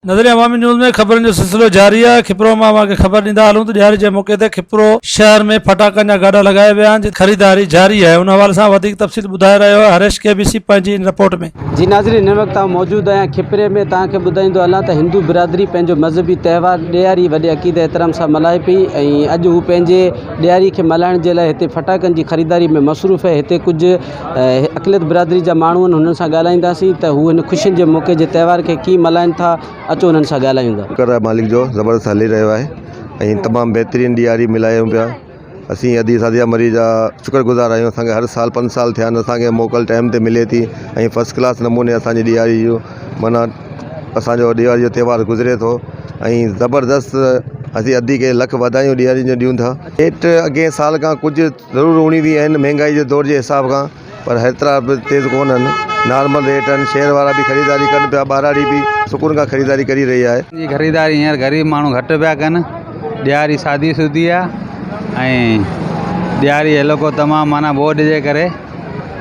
نظرين عوامي نيوز ۾ خبرن جو سلسلو جاري آهي، کپرو مان اوهان کي خبر ڏيندا هلون ته ڏياري جي موقعي تي کپرو شهر ۾ ڦٽاڪن جا گاڏا لڳايا ويا آهن جن خريداري جاري آهي ان حوالي سان وڌيڪ تفصيل ٻڌائي رهيو آهي هريش ڪي بي سي پنهنجي ان رپورٽ ۾. جي ناظرين هن وقت آئون موجود آهيان کپري ۾ توهان کي ٻڌائيندو هلان ته هندو برادري پنهنجو مذهبي تهوار ڏياري وڏي عقيدي احترام سان ملهائي پئي ۽ اڄ هو پنهنجي ڏياري کي ملهائڻ جي لاء هتي ڦٽاڪن جي خريداري ۾ مصروف آهي هتي ڪجهه اقليت برادري جا ماڻهو آهن انهن سان ڳالهائينداسين ته هو هن خوشين جي موقعي جي تهوار کي ڪيئن ملهائين ٿا اچو انهن سان ڳالهايون ٿا. شڪر آهي مالڪ جو زبردست هلي رهيو آهي ۽ تمام بهترين ڏياري ملهايون پيا اسين ادي سعديه مري جا شڪر گذار آهيون اسانکي هر سال پنج سال ٿيا آهن اسانکي موڪل ٽائيم تي ملي ٿي ۽ فرسٽ ڪلاس نموني اسانجي ڏياري جو معنيٰ اسانجو ڏياري جو تهوار گذري ٿو ۽ زبردست اسين ادي کي لک واڌايون ڏياري جون ڏيون ٿا ريٽ اڳئين سال کان ڪجهه ضرور اوڻي ويهه آهن مهنگائي جي دور جي حساب کان پر هيترا به تيز ڪونه آهن نارمل ريٽ آهن شهر وارا به خريداري ڪن پيا ٻهراڙي به سڪون کان خريداري ڪري رهي آهي. جي خريداري هينئر غريب ماڻهو گهٽ پيا ڪن ڏياري سادي سودي آهي ۽ ڏياري هيلوڪو تمام معنيٰ ٻوڏ جي ڪري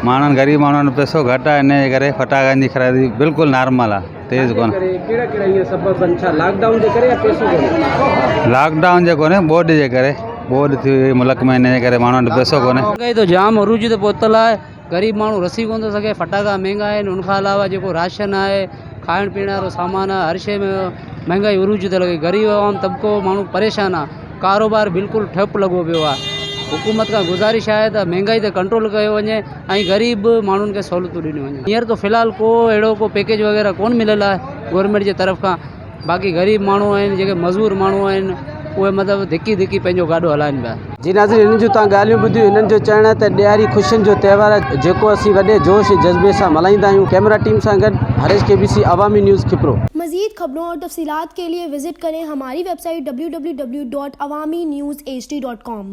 ماڻهن غريب ماڻهن وٽ پئسو گهٽ آهي ان جي ڪري ڦٽاڪن جي خريداري بلڪل نارمل آهي تيز ڪونه ڪهڙا ڪهڙا ائين سبب آهن ڇا لاڪ ڊائون جي ڪري يا پئسو ڪونهي؟ لاڪ ڊائون جي ڪونهي ٻوڏ جي ڪري ٻوڏ ٿي وئي ملڪ ۾ ان جي ڪري ماڻهن وٽ پئسو ڪونهي. مهانگائي ته جام عروج تي پهتل آهي غريب ماڻهو رسي ڪونه ٿو سگهي ڦٽاڪا مهنگا آهن ان کان علاوه جيڪو راشن آهي کائڻ پيئڻ وارو سامان آهي هر شيء ۾ مهنگائي عروج تي لڳي غريب عوام طبقو ماڻهو پريشان آهي ڪاروبار بلڪل ٺپ لڳو پيو آهي حڪومت کان گذارش آهي ته مهنگائي تي ڪنٽرول ڪيو وڃي ۽ غريب ماڻهن کي سهولتون ڏنيون وڃن هينئر ته في الحال ڪو اهڙو ڪو پيڪيج وغيره ڪونه مليل آهي گورنمينٽ جي طرف کان باقي غريب ماڻهو آهن جيڪي مزور ماڻهو آهن اهي مطلب ڌڪي ڌڪي پنهنجو گاڏو هلائن پيا. جي ناظرين هنن جون توهان ڳالهيون ٻڌيون هنن جو چوڻ آهي ته ڏياري خوشين جو تهوار آهي جيڪو اسين وڏي جوش ۽ جذبي سان ملهائيندا آهيون ڪئميرا ٽيم سان گڏ Harish K B C Awami news Khipro. مزيد خبرون اور تفصيلات کے لئے وزٽ کریں ہماری web site www.awamiNewsHD.com.